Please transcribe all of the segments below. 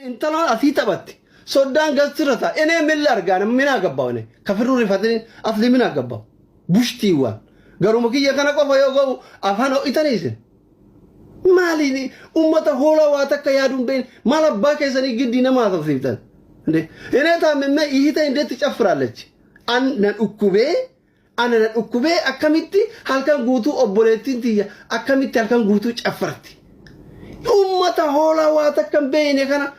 Intaloon asii taphatti. Soddaan gastirra ta'a. Enee milla argaa minaa gabbaa'u ene. Kafirruu rifatanii asli minaa gabbaa'u. Bushtiiwwan. Garuma kiyya kana qofa yoo ga'u afaan ho'itanii isin. Maaliin ummata hoolaa waa takka yaaduu hin beekne maal abbaa keessanii giddii nama haasofsiiftan. Enee taamemmee ihita indeetti caffiraalechi. An na dhukkubee Ana na dhukkubee akkamitti halkan guutuu obboleettiin tiyya akkamitti halkan guutuu caffarti. Ummata hoolaa waa takka hin beekne kana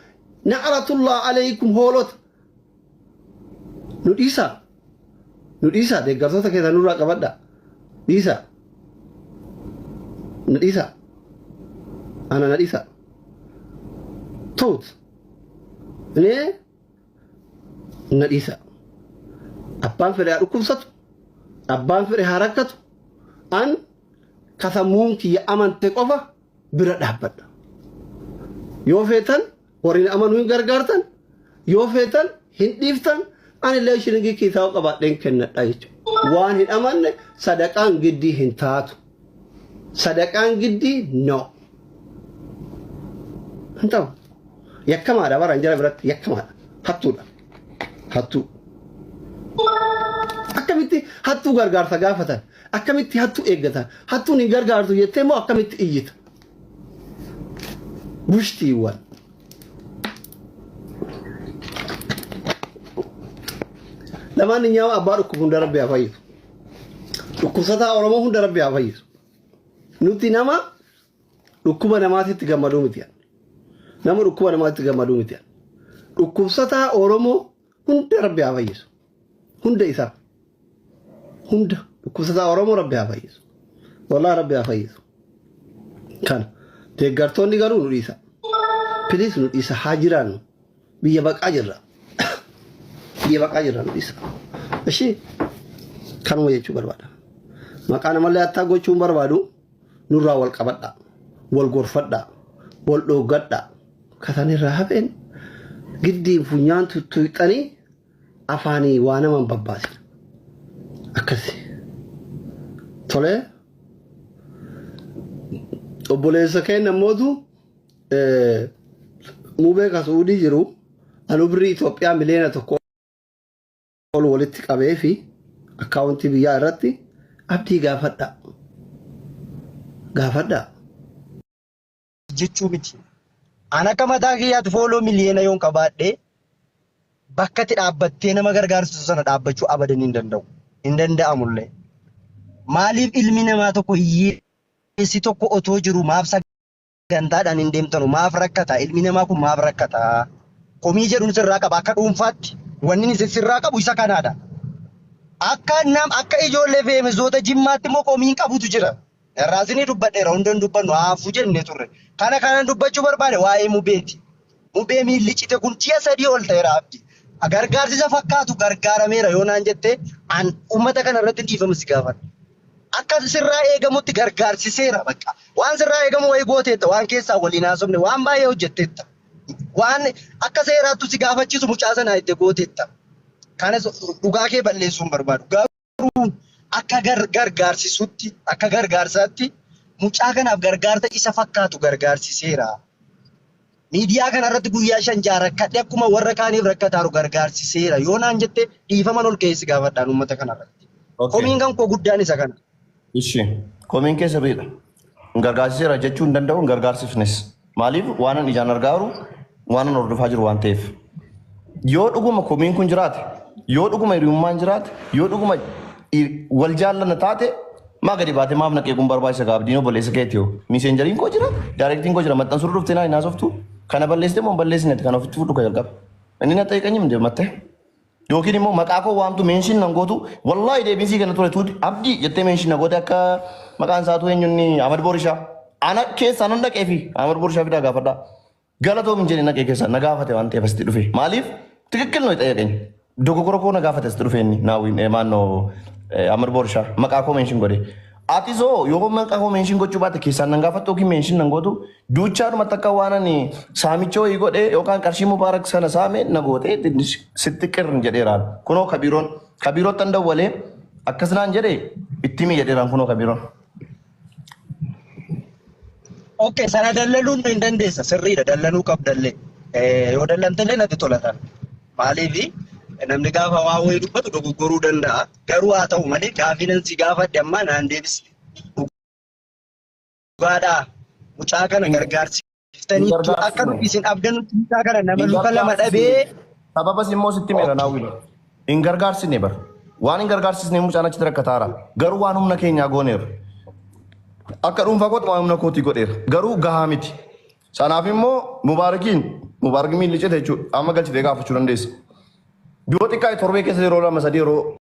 na'alatullaa alaykum hoolota. Nu dhiisaa. Nu dhiisaa deeggartoota keessan nurraa qabadhaa. Dhiisaa. Nu dhiisaa. Ana na dhiisaa. Tuut. Mee na dhiisa. Abbaan fedhe haa dhukkubsatu, abbaan fedhe haa rakkatu, an ka sammuun kiyya amante qofa bira dhaabbadha. Yoo feetan warri na amanu hin gargaartan, yoo feetan hin dhiiftan, anillee shilingii kiisaa qabaadheen kennadha jechuudha. Waan hin amanne sadaqaan giddii hin taatu. Sadaqaan giddii no. Hin ta'u. Yakkamaadha bara jara biratti yakkamaadha. Hattuudha. Hattuu. Akkamitti hattuu gargaarsa gaafatan? Akkamitti hattuu eeggatan? Hattuun hin gargaartu jettee immoo akkamitti iyyita? Bushtiiwwan. Lamaan nyaama abbaa dhukkubu hunda rabbi haa fayyisu. Dhukkubsataa Oromoo hunda rabbi haa fayyisu. Nuti nama dhukkuba namaatitti gammaduu miti. Nama dhukkuba namaatitti gammaduu miti. Dhukkubsataa Oromoo hunda rabbi haa fayyisu. Hunda isaa. Hunda dhukkubsataa Oromoo rabbi haa fayyisu. Wallahi rabbi haa fayyisu. Kana deeggartoonni garuu nu dhiisa. Please nu dhiisa haa jiraannu. Biyya baqaa jirra. Biyya baqaa jirra nu dhiisa. Ishii kanuma jechuu barbaada. Maqaa namallee hattaa gochuu hin barbaadu. Nurraa wal qabadhaa. Wal gorfadhaa. Wal dhooggadhaa. Kasan irraa hafeen giddiin funyaan tuttuuxanii afaanii waa nama hin babbaasina. Akkasi. Tolee. Obboleessa keenya mootu mubee ka Suudii jiru anu birrii Itoophiyaa 1 miliyoona ol walitti qabee fi akkaawuntii biyyaa irratti abdii gaafadhaa. Gaafadhaa. Jechuu miti. An akka mataa kiyyaatti follow miliyoona yoon qabaadhe bakka itti dhaabbattee nama gargaarsisu sana dhaabbachuu abadan hin danda'u. Hin danda'amullee. Maaliif ilmi namaa tokko hiyyeessi tokko otoo jiru maaf sagantaadhaan hin deemtanu maaf rakkata ilmi namaa kun maaf rakkata komii jedhuun sirraa qaba akka dhuunfaatti wanni inni sirraa qabu isa kanaadha. Akka nam akka ijoollee feemisoota jimmaatti immoo komiin qabutu jira. Irraa isinii dubbadheera hunda hin dubbannu haafuu jennee turre. Kana kanan dubbachuu barbaade waa'ee mubeeti. Mubee miilli cite kun ji'a 3 ol ta'eera abdi. Gargaarsi isa fakkaatu gargaarameera yoo naan jette an uummata kana irratti dhiifama si gaafadha. Akka sirraa eegamutti gargaarsiseera bakka. Waan sirraa eegamu wayii gooteetta waan keessaa waliin haasofne waan baay'ee hojjetteetta. Waan akka seeraattu si gaafachiisu mucaa sanaa itti gooteetta. Kanas dhugaa kee balleessuu hin barbaadu. Garuu akka gargaarsisutti akka gargaarsaatti mucaa kanaaf gargaarsa isa fakkaatu gargaarsiseera. Miidiyaa kana irratti guyyaa 5 6 rakkadhe akkuma warra kaaniif rakkataaru gargaarsiseera yoo naan jette dhiifaman ol ka'ee si gaafadhaan uummata kana irratti. Komiin kan koo guddaan isa kana. Ishi. Komiin kee sirriidha. Hin gargaarsiseera jechuu hin danda'u hin gargaarsifnes. Maaliif waanan ijaan argaaru waanan hordofaa jiru waan ta'eef. Yoo dhuguma komiin kun jiraate, yoo dhuguma hiriyummaan jiraate, yoo dhuguma wal jaallanna taate maa gadi baatee maaf na qeequun barbaachisa gaa abdiin obboleessa keeti yoo. Miiseenjariin koo jira, daayirektiin koo jira maxxansuu dhuftee naa hin haasoftu. Kana balleessite moo hin balleessine kana ofitti fudhu ka jalqaba. Inni na xeeqanyim mattee. Yookiin immoo maqaa koo waamtu meenshin nan gootu wallaahi deebiin sii kenna ture tuuti abdii jettee meenshin na goote akka maqaan isaatu eenyunni Ahmad Borishaa. Ana keessaa nan dhaqee fi Ahmad Borishaa fidaa gaafadhaa. Galatoomi hin jedhe naqee keessaa na gaafate waan ta'eef asitti dhufe. Maaliif tikikkil no xeeqeeny. Dogoggora koo na gaafate asitti dhufe inni naawwiin maannoo Ahmad Borishaa maqaa koo meenshin godhe. Atis hoo yoo maqaa koo meenshin gochuu baatte keessaan nan gaafattu yookiin meenshin nan gootu duuchaadhumatti akka waan ani saamicha wayii godhe yookaan qarshii mubaarak sana saame na goote sitti qirn jedheeraan. Kunoo kabiiroon kabiirottan dawwalee akkas naan jedhe itti himi jedheeraan kunoo kabiiroon. Okay, sana dallaluun hin dandeessa. Sirriidha, dallanuu qabdallee. Yoo dallantallee natti tolatan. Maaliif namni gaafa waa wayii dubbatu dogoggoruu danda'a. Garuu haa ta'u malee gaafii nan si gaafadhe ammaa naan deebisne. Dhugaadhaa mucaa kana gargaarsiftaniittu akka nuti isin abdannutti mucaa kana nama luka lama dhabee. Sababas immoo sitti meera naawwila. Hin gargaarsine bar. Waan hin gargaarsisne mucaan achitti rakkataara. Garuu waan humna keenyaa gooneera. Akka dhuunfaa kootti waan humna kootii godheera. Garuu gahaa miti. Sanaaf immoo Mubaarakiin Mubaarak miilli cite jechuudha. Amma galchitee gaafachuu dandeessa. Yoo xiqqaate torbee keessa yeroo lama sadii yeroo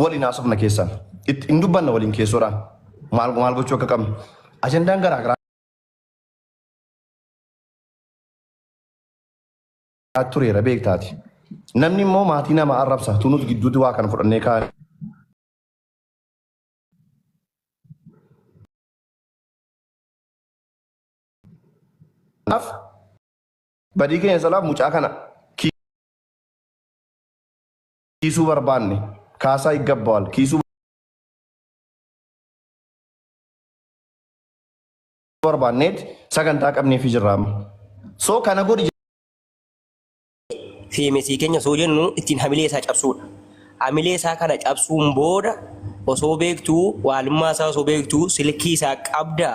waliin haasofna keessaan. Itti hin dubbanna waliin keessoodhaan. Maal maal gochuu akka qabnu. Ajandaan garaa garaa tureera beektaati. Namni immoo maatii nama arrabsa. Tunus gidduutti waa kana fudhannee kaa'e. Kanaaf badii keenya salaaf mucaa kana kiisuu barbaanne kaasaa ይገባዋል kiisuu barbaanneet sagantaa qabneefi jirra amma. So kana godhi Feemesii keenya osoo jennu ittiin hamilee isaa cabsuudha. Hamilee isaa kana cabsuun booda osoo beektuu waalummaa isaa osoo beektuu silkii isaa qabda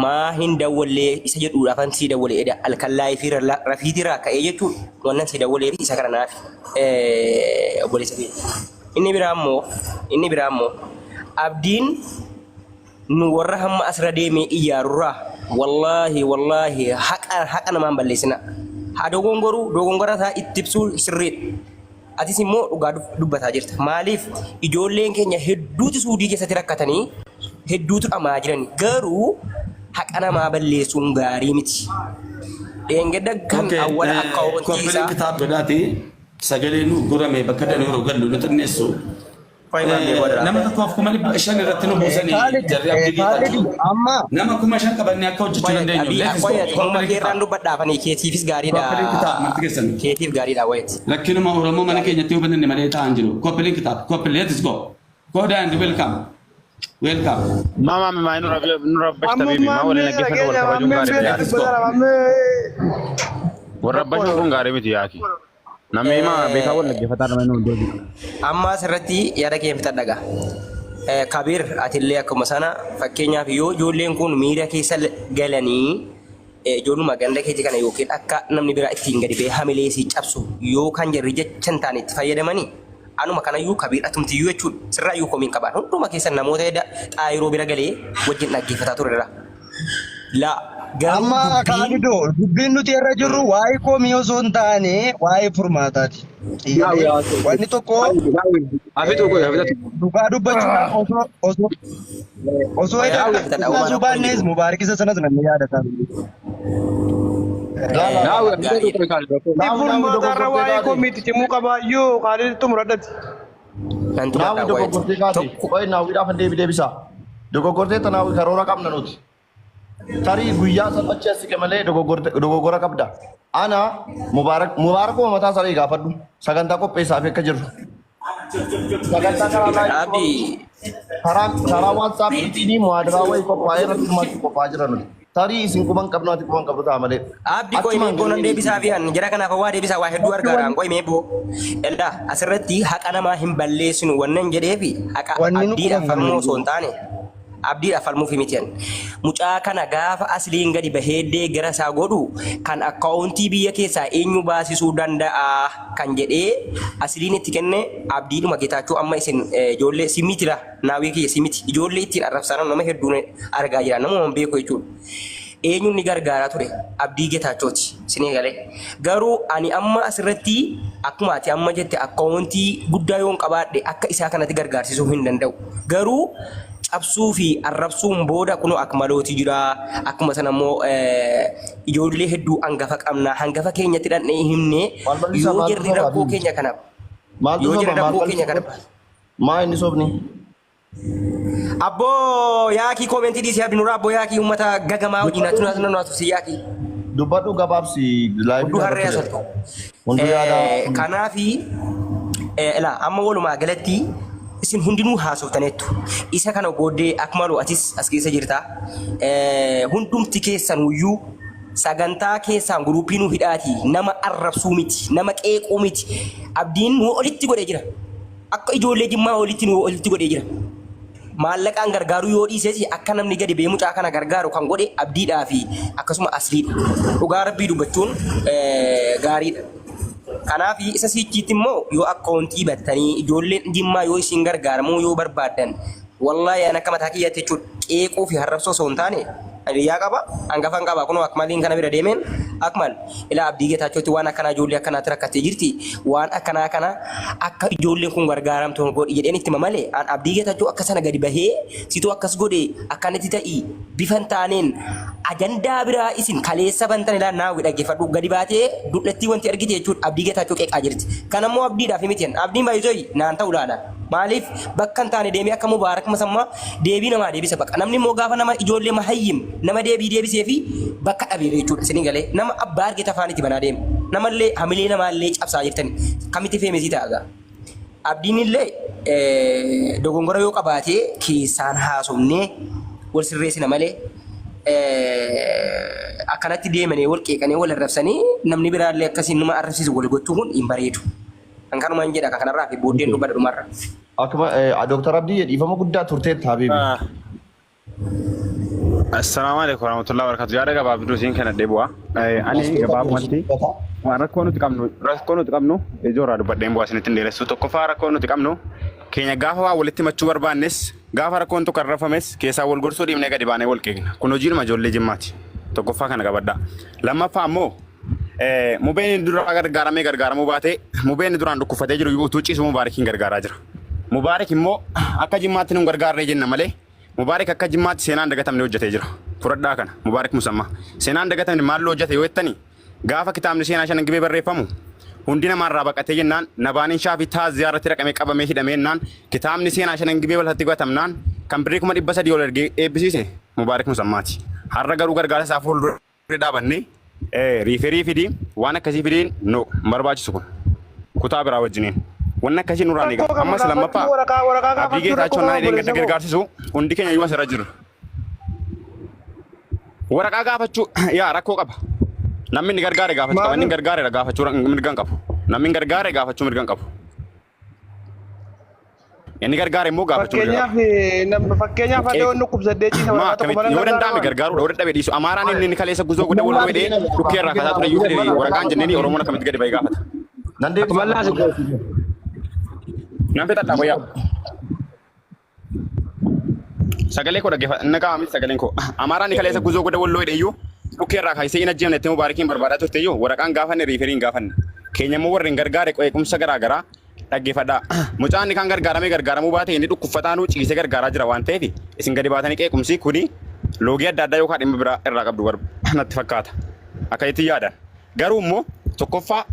maa hin dawwallee isa jedhuudhaafan sii dawwale eda halkan laayifii rafiitiirraa ka'ee jechuun wannan sii dawwaleef isa kana naafi obboleessa keenya. Inni biraa immoo inni biraa immoo abdiin Nu warra hamma asirra deemee ijaarurraa wallaahi wallaahi haqa haqa namaan balleessina. Haa dogongoruu dogongora isaa itti ibsuu sirriidha. Atis immoo dhugaa dubbataa jirta. Maaliif ijoolleen keenya hedduutu suudii keessatti rakkatanii hedduutu dhamaa jirani. Garuu haqa namaa balleessuun gaarii miti. Dheengadda kan Okay, awwala akkaawwantii koppiliin isaa kitaab godhaati sagalee nu gurame bakka danuu yeroo gallu nu xinneessu. Qoy maamee godha. Nama tokkoof 500,000 irratti nu buusanii Kaalid, jarri abdii Kaalid geetaachoo. amma Nama 5,000 qabannee akka hojjechuu Qoy dandeenyu. abii Let's go. qoy ati uumama Koppilii keerraan kitaab. dubbadhaafanii keetiifis gaariidha. Koppilii kitaab marti keessan. Keetiif gaariidha wayit. Rakkinuma Oromoo mana keenyatti hubanne malee taa'an jiru. Koppilii kitaab. Koppilii let's go. Go and welcome. Welcome. Mama maa nu rabbashta Amma bibi maa waliin maammee dhaggeeffatu wal dhageenya kabajuun maammeen gaarii miti beela yaaki. Let's go. dubbatara maammee Wal rabbashuun kun gaarii miti yaaki. Namni himaa beekaa wal dhaggeeffataa nama inni hundee jira. Amma asirratti yaada kee fixadha gaa. Kabir atillee akkuma sana fakkeenyaaf yoo ijoolleen kun miira keessa galanii ijoolluma ganda keetii kana yookiin akka namni biraa ittiin gadi ba'ee hamilee sii cabsu yoo kan jarri jecha hin taane itti fayyadamanii anuma kanayyuu Kabiir atumtiyyuu jechuudha sirraayyuu komiin qabaan hunduma keessan namoota edda xaayiroo bira galee wajjin dhaggeeffataa turerra. Laa garuu Amma dubbiin Kaalidoo dubbiin nuti irra jirru waa'ee komii osoo hin taane waa'ee furmaataati. Galee wanni tokko dhugaa dubbachuudhaaf osoo osoo osoo Qoy edda fixadha uumaan kaasuu akkuma baannes jiru. Mubaarak isa sanas namni yaadata. Gaariidha. Naawwi naawwi Furmaata irra dogoggortee waa'ee kaate. komiitti cimuu qabaayyuu Kaalid xumuradhati. Nan Naawwi tuqadha wayit. dogoggortee kaate. Tokko Qoy naawwiidhaaf deebi deebisaa. Dogoggortee ta naawwi karoora qabna nuti. Tarii guyyaa san achi as siqe malee dogoggora qabda. Ana Mubaarak Mubaarakuma mataa isaa gaafadhu. Sagantaa qopheessaaf akka jirru. Sagantaa karaa live Abdi karaa karaa WhatsAppiitiin muhaadaraa wayii qophaa'ee irratti hirmaachuu qophaa'aa jira nuti. Tarii isin quban qabnu ati quban qabdu ta'a malee. Abdi qoy Achumaan mee boo nan galmee deebisaa fi an jara kanaaf waa deebisaa waa hedduu argaaraan qoy mee boo. Elaa asirratti haqa namaa hin balleessinu wannan jedheefi haqa Wanni nu abdiidhaaf quban falmuu qabnu osoo hin taane abdiidhaaf falmuufi miti an. Mucaa kana gaafa asliin gadi bahee deeggara isaa godhu kan akkaawuntii biyya keessaa eenyu baasisuu danda'a kan jedhee asliin itti kenne abdiidhuma Geetaachoo amma isin ijoollee si miti la naawwii kiyya si miti ijoollee ittiin arrabsaa nama hedduun argaa jira namuma hin beeku jechuudha. Eenyuun ni gargaaraa ture abdii Getaachooti sinii galee garuu ani amma asirratti akkuma ati amma jette akkaawuntii guddaa yoon qabaadhe akka isaa kanatti gargaarsisuu hin danda'u garuu cabsuu fi arrabsuun booda kunoo akmalooti jira akkuma sana immoo ijoollee hedduu hangafa qabna hangafa keenyatti dhaqnee himne Maal bal'isaa yoo maaltu jarri soba rakkoo Abiy? keenya kana Maaltu yoo soba jarri maal rakkoo keenya bal'isuu kana Maa inni sobni? Abboo yaakii koomentii dhiisii abdi nuraa abboo yaakii uummata gagamaa wajjin atu naatu naatu si yaakii. Dubbadhu gabaabsi laayivii Hunduu harree irratti asaltu. Hunduu yaada. Kanaafi ilaa amma walumaa galatti isin hundinuu haasoftaneettu. Isa kana booddee Akmaloo atis as keessa jirta. Hundumti keessanuyyuu Sagantaa keessaan guruupii nu hidhaati nama arrabsuu miti nama qeequu miti abdiin nu olitti godhee jira. Akka ijoollee jimmaa olitti nu olitti godhee jira. Maallaqaan gargaaruu yoo dhiises akka namni gadi ba'ee mucaa kana gargaaru kan godhe abdiidhaa fi akkasuma asliidha. Dhugaa rabbii dubbachuun gaariidha. Kanaaf isa siichiitti immoo yoo akkaawuntii battanii ijoolleen jimmaa yoo isin gargaaramuu yoo barbaaddan wallaahi an akka mataa kiyyaatti jechuudha qeequu fi harrabsoo osoo hin taane hiriyaa qaba hangafan qaba kunoo akmaliin kana bira deemeen akmal ilaa abdii geetaachootti waan akkanaa ijoollee akkanaatti rakkattee jirti waan akkanaa kana akka ijoolleen kun gargaaramtu godhi jedheen itti hima malee an abdii geetaachoo akka sana gadi bahee situu akkas godhe akkanatti ta'i bifa hin taaneen ajandaa biraa isin kaleessa bantan ilaa naawwi dhaggeeffadhu gadi baatee dullattii wanti argite jechuudha abdii geetaachoo qeeqaa jirti kan ammoo abdiidhaaf miti abdiin baay'isooyi naan ta'u laala maaliif bakka hin taane deemee akka mubaarak masammaa deebii namaa deebisa baqa namni immoo gaafa nama ijoollee mahayyim nama deebii deebisee fi bakka dhabeef jechuudha isin galee nama abbaa argite afaan itti banaa deema namallee hamilee namaallee cabsaa jirtani kamitti feemesii ta'a gaa abdiin illee dogongora yoo qabaatee keessaan haasofnee wal sirreessina malee akkanatti deemanii wal qeeqanii wal arrabsanii namni biraallee akkasiin numa arrabsiisu wal gochuu kun hin bareedu. Kan kanumaan jedha kan kanarraa fi booddeen dubbadha dhumarra. Akkuma Dooktar Abdii dhiifama guddaa turteetta Habiibi. Assalaamu alaikum warahmatullahi wabarakatuh. Yaada gabaabduu siin kana deebi'a. Ani gabaabumatti waan rakkoo nuti qabnu ijoo irraa dubbadheen bu'aa isinitti hin dheeressu. Tokkoffaa rakkoo nuti qabnu keenya gaafa waa walitti machuu barbaannes gaafa rakkoon tokko arrafames keessaa wal gorsuu dhiibnee gadi baanee wal qeeqna. Kun hojiidhuma ijoollee jimmaati. Tokkoffaa kana qabadhaa. Lammaffaa ammoo mubeen dura gargaaramee gargaaramuu baatee mubeen duraan dhukkubfatee jiru utuu ciisu Mubaarakiin gargaaraa jira. Mubaarak immoo akka jimmaatti nu gargaarree jenna malee Mubaarak akka jimmaatti seenaan dagatamne hojjetee jira. Fudhadhaa kana Mubaarak Musammaa. Seenaan dagatamne maal hojjete yoo jettani gaafa kitaabni seenaa shanan gibee barreeffamu hundi namaarraa baqatee jennaan nabaaniin shaafii taaziyaa irratti raqamee qabamee hidhamee jennaan kitaabni seenaa shanan gibee walatti gatamnaan kan birrii 300,000 ol ergee eebbisiise Mubaarak Musammaati. Har'a garuu gargaarsa isaa fuuldura dhaabannee riiferii fidii waan akkasii fidiin no hin barbaachisu kun kutaa biraa wajjiniin. Wanni akkasii nurraan eegama. Rakkoo qaba Ammas lammaffaa gaafachuu waraqaa waraqaa Abdii gaafachuu rakkoo Geetaachoo qaba naan hidheen obboleessa gadda koo. gargaarsisu hundi keenya iyyuu asirra jirra. Waraqaa gaafachuu yaa rakkoo qaba. Namni inni gargaare gaafachuu qaba. Inni Maaliif? gargaare gaafachuu mirga hin qabu. Namni hin gargaare gaafachuu mirga hin qabu. Inni gargaare immoo gaafachuu mirga qaba. Fakkeenyaaf fakkeenyaaf adda wanni dhukkubsadhee ciisa Maa waraqaa tokko akkamitti malee yoo danda'ame gargaaraman. gargaaruudha yoo dadhabe dhiisu. Amaaraan inni inni kaleessa guzoo godhe wal godhee dhukkee irraa kaasaa ture iyyuu fide waraqaan jenneeni Oromoon akkamitti gadi bahee gaafata. Nan deebisa. Nan fixadhaa fayyaa. Sagalee koo dhaggeeffadha. Inni qaama miti sagaleen koo. Amaaraan kaleessa guzoo godhe walloo hidhe iyyuu dhukkee irraa kaasee hin ajjeefne itti mubaarakiin barbaadaa turte iyyuu waraqaan gaafanne riiferii hin gaafanne. Keenya immoo warri hin gargaare qeequmsa garaa garaa dhaggeeffadhaa. Mucaan inni kaan gargaaramee gargaaramuu baate inni dhukkubfataanuu ciisee gargaaraa jira waan ta'eef isin gadi baatanii qeequmsi kuni loogii adda addaa yookaan dhimma biraa irraa qabdu natti fakkaata. Akka itti yaadan. Garuu immoo tokkoffaa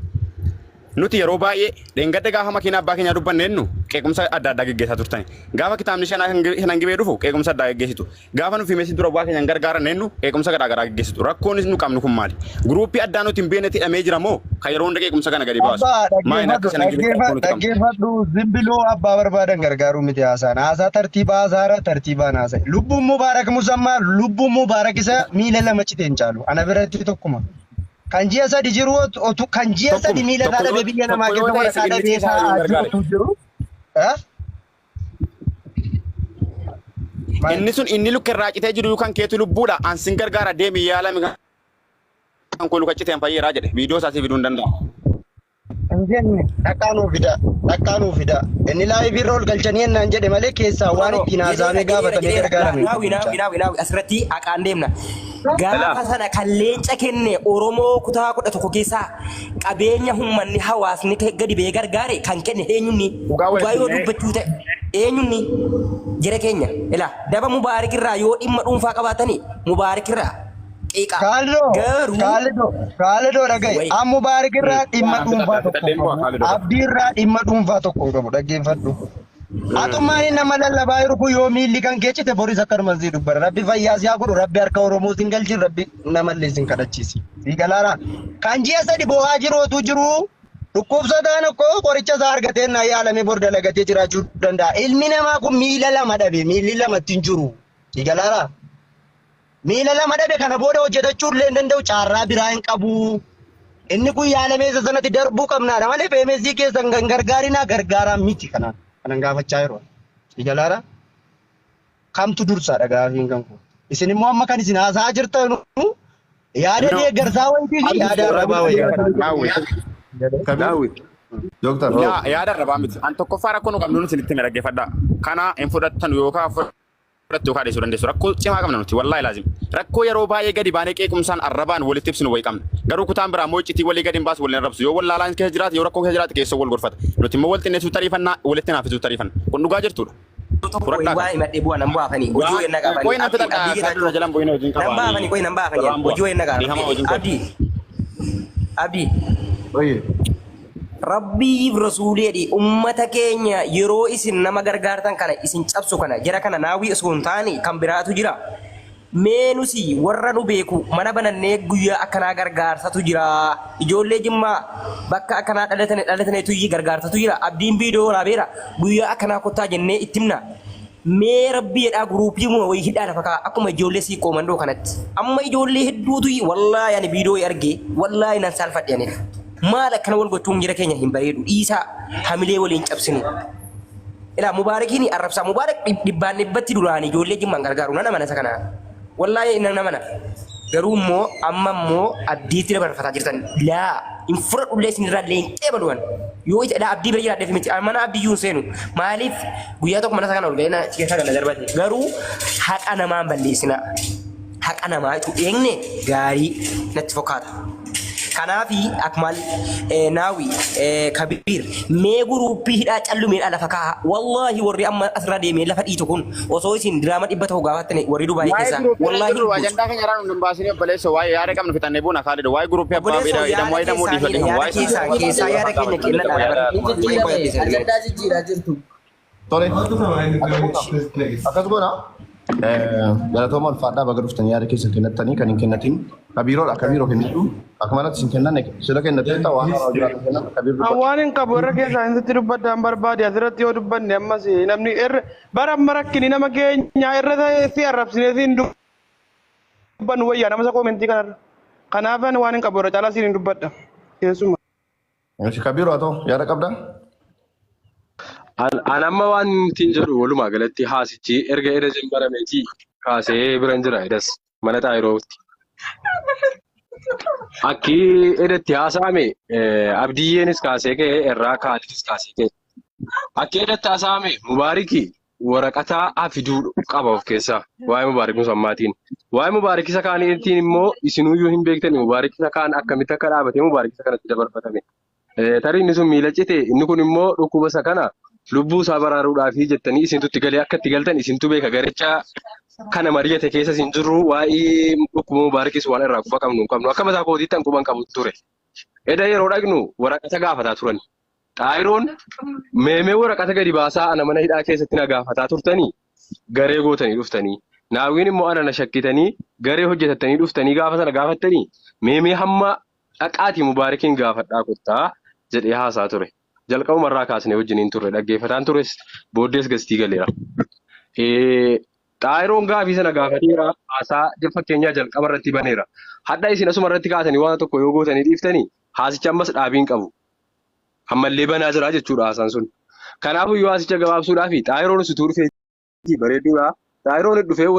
Nuti yeroo baay'ee dheengadda gaafa makiinaa abbaa keenyaa dubbanne jennu qeequmsa adda addaa geggeessaa turtani. Gaafa kitaabni shanan gibee dhufu qeequmsa addaa geggeessitu. Gaafa nufi meesii dura abbaa keenya hin gargaaranne jennu qeequmsa garaa garaa geggeessitu. Rakkoonis nu qabnu kun maali? Guruuppii addaa nuti hin beeknetti hidhamee jira moo kan yeroo hunda qeequmsa kana gadi baasu? Abbaa Maali akka dhaggeeffadhu shanan gibeetti rakkoo nuti qabnu? dhaggeeffadhu zimbiloo abbaa barbaadan gargaaruu miti haasaan haasaa tartiibaa haasaara tartiibaan haasa'e lubbuun mubaarak musammaa lubbuun mubaarak isa miila lama cite hin caalu ana biratti tokkuma. Kan ji'a sadi jiru otu kan ji'a sadi Tokkuma miila isaa tokko dhabee yoo biyya namaa tokko yoo keessa ta'e waraqaa inni dhabee ciisaa yoo taa'aa jiru gargaare. otuu jiru. Eh? Maal? Inni sun inni luka irraa citee jiru kan keetu lubbuudha. An sin gargaara deemi yaalami kan koo luka citeen fayyeeraa jedhe. Viidiyoo isaa si fiduu hin danda'u. Hin jenne dhaqaa nuu fidaa dhaqaa nuu fidaa inni laayivii irra ol galchanii ennaan jedhe malee keessaa waan No, no, ittiin jedheera, haasa'amee jedheera, gaafatamee jedheera. gargaarame hin Naawi, jiru naawi, mucaan. naawi, naawi. Asirratti haqaan deemna. Elaa. Gaafa sana kan leenca kenne Oromoo kutaa 11 keessaa qabeenya hummanni hawaasni gadi ba'ee gargaare kan kenne eenyunni? Dhugaa Dhugaa yoo walitti himee dubbachuu ta'e eenyunni? Jara keenya. Ilaa daba Mubaarik irraa yoo dhimma dhuunfaa qabaatanii Mubaarik irraa qiiqa. Kaalidoo, Garuu Kaalidoo, Kaalidoo dhaga'i. wayi. An Mubaarik irraa dhimma Waan dhuunfaa fixadhaa tokko hin fixadheen bu'a qabu. Kaalidoo. Abdii irraa dhimma dhuunfaa tokko hin qabu. Dhaggeeffadhu. Atummaan inni nama lallabaa jiru kun yoo miilli kan kee cite boris akkanuma sii dubbata. Rabbi fayyaa si haa godhu, Rabbi harka Oromoo sin galchin, Rabbi namallee sin kadhachiisi. Sii galaara. Kan ji'a sadi boo'aa jiru otuu jiru dhukkubsataan akkoo qoricha isaa argatee naa yaalamee bor dalagatee jiraachuu danda'a. Ilmi namaa kun miila lama dhabe, miilli lamatti hin jiru. Sii galaara. Miila lama dhabe kana booda hojjetachuu illee hin danda'u caarraa biraa hin qabu. Inni kun yaalamee isa sanatti darbuu qabnaadha malee feemesii keessan kan gargaarinaa gargaaraa miti kanaan kanan gaafachaa yeroo. Jalaara kamtu dursaadha gaafiin kan kun. Isin immoo amma kan isin haasa'aa jirtan yaada No. deeggarsaa wayitii fi yaada arrabaa wayii. Daawwi. Kabir. Daawwi. Dooktar. Yaa yaada arrabaa miti. An tokkoffaa rakkoo nu qabnu nuti itti dhaggeeffadhaa. Kana hin fudhattan yookaan fudhattu yookaan dhiisuu dandeessu. Rakkoo cimaa qabna nuti wallaahi laazim. Rakkoo yeroo baay'ee gadi baanee qeequmsaan arrabaan walitti ibsinu wayii qabna. Garuu kutaan biraa immoo iccitii walii gadi hin baasu waliin arrabsu. Yoo wallaalaan keessa jiraate yoo rakkoo keessa jiraate keessoo wal gorfata. Nuti immoo wal xinneessuu tariifannaa walitti naafisuu tariifanna. Kun dhugaa jirtudha. Tokko Fudhadhaa waa kana. himadhee bu'aa nan bu'aafanii hojii Waan wayii na qaafanii qoyi na abdii fixadha abdii kaa geetaachoo dura jalan bu'ina wajjin nan qabaanii. baafanii qoyi nan baafanii Irraan bu'a. hojii wayii na Dhiifama qaafanii wajjin qabu. abdii abdii Oye. Rabbiif rasuuleedhi ummata keenya yeroo isin nama gargaartan kana isin cabsu kana jara kana naawwii osoo hin taane kan biraatu jira. Mee nusi warra nu beeku mana banannee guyyaa akkanaa gargaarsatu jira. Ijoollee Jimmaa bakka akkanaa dhalatane dhalatanetuyyi gargaarsatu jira. Abdiin viidiyoo waraabeera. Guyyaa akkanaa kottaa jennee itti himna. Mee rabbi jedhaa guruupii muma wayii hidhaa lafa kaa akkuma ijoollee sii qoomandoo kanatti. Amma ijoollee hedduutu wallaahi ani viidiyoo argee wallaahi nan saalfadhe ani. Maal akkana wal gochuun jira keenya hin bareedu. Dhiisaa hamilee waliin cabsinu. Ilaa Mubaarakiin arrabsaa Mubaarak dhibbaan dhibbatti duraan ijoollee Jimmaan gargaaru nan amana isa kana. Wallaahi nan amana. Garuu immoo amma immoo abdiitti dabarfataa jirtan. Laa hin fudhadhullee isinirraa illee hin qeebaluwan. Yoo isa laa abdii bira jiraadheef miti. Mana abdii iyyuu hin seenu. Maaliif guyyaa tokko mana isa kana ol ga'ee na keessa kana darbate. Garuu haqa namaa hin balleessinaa. Haqa namaa utuu eegne gaarii natti fakkaata. Kanaafi Akmal, Naawi, Kabiir mee guruuppii hidhaa callumeedha lafa kaaha. Wallaahi warri amma asirra deemee lafa dhiitu kun osoo isin diraama 100 gaafattani warri Dubaayii Waa'ee keessaa guruuppii irra wallaahi jirru hin buusu. ajandaa keenya irraa nu hin baasin obboleessa waa'ee yaada qabnu fixannee buuna Kaalid waa'ee guruuppii abbaa Obboleessoo hidhamu yaada waa'ee hidhamuu keessaaniidha dhiifadhe yaada waa'ee keessaan keessaa yaada keenya kennadhaa yaada bara. Qoy qoy abdii sagalee. Ajandaa jijjiiraa jirtu. Tole. Akkas goona. Galatooma ulfaadhaa baga dhuftanii yaada keessan kennattanii kan hin kennatin kabiiroodha kabiiroo kennadhu akka manatti isin kennan sila kennatee ta'u waan haaraa jiraatu kennan kabiir An dubbadha. waan hin qabu irra keessaa isitti dubbadhaan barbaade asirratti yoo dubbanne ammas namni irra bara amma rakkini nama keenya irra si arrabsinee si hin dubbannu wayyaa nama isa koomentii kanarra. Kanaaf ani waan hin qabu irra caalaa siin hin dubbadha. Keessuma. Ishi kabiiroo haa ta'u yaada qabdaa? An an amma waan ittiin jedhu walumaa galatti haasichi erga eda jambarameetii kaasee biran jira edas mana xaayirootti. Akki edatti haasa'ame abdiyyeenis kaasee ka'e irraa kaalitis kaasee ka'e. Akki edatti haasa'ame mubaariki waraqataa hafiduu qaba of keessaa waa'ee mubaarik musammaatiin. Waa'ee mubaarik isa kaaniitiin immoo isinuyyuu hin beektani mubaarik isa kaan akkamitti akka dhaabatee mubaarik isa kanatti dabarfatame. Tarii inni sun miila cite inni kun immoo dhukkuba isa kana lubbuu isaa baraaruudhaafi jettanii isintu itti galee akka itti galtan isintu beeka garicha kana mari'ate keessa isin jirru waa'ee dhukkuba mubaarikis waan irraa quba qabnu hin qabnu akka mataa kootiitti an quba hin qabu ture. Eda yeroo dhaqnu waraqata gaafataa turan. Xaayiroon meemee waraqata gadi baasaa ana mana hidhaa keessatti na gaafataa turtanii garee gootanii dhuftanii. Naawwiin immoo ana na shakkitanii garee hojjetattanii dhuftanii gaafa sana gaafattanii meemee hamma dhaqaatii Mubaarikiin gaafadhaa kottaa jedhee haasaa ture. Jalqabumarraa kaasnee wajjiniin turre dhaggeeffataan tures booddees gastii galeera. Xaayiroon gaafii sana gaafateera haasaa fakkeenyaa jalqaba irratti baneera. Hadha isin asuma irratti kaasanii waan tokko yoo gootanii dhiiftanii haasicha ammas dhaabii hin qabu. Ammallee banaa jira jechuudha haasaan sun. Kanaafuu yoo haasicha gabaabsuudhaaf xaayiroon situu dhufee bareedduudha. Xaayiroon dhufee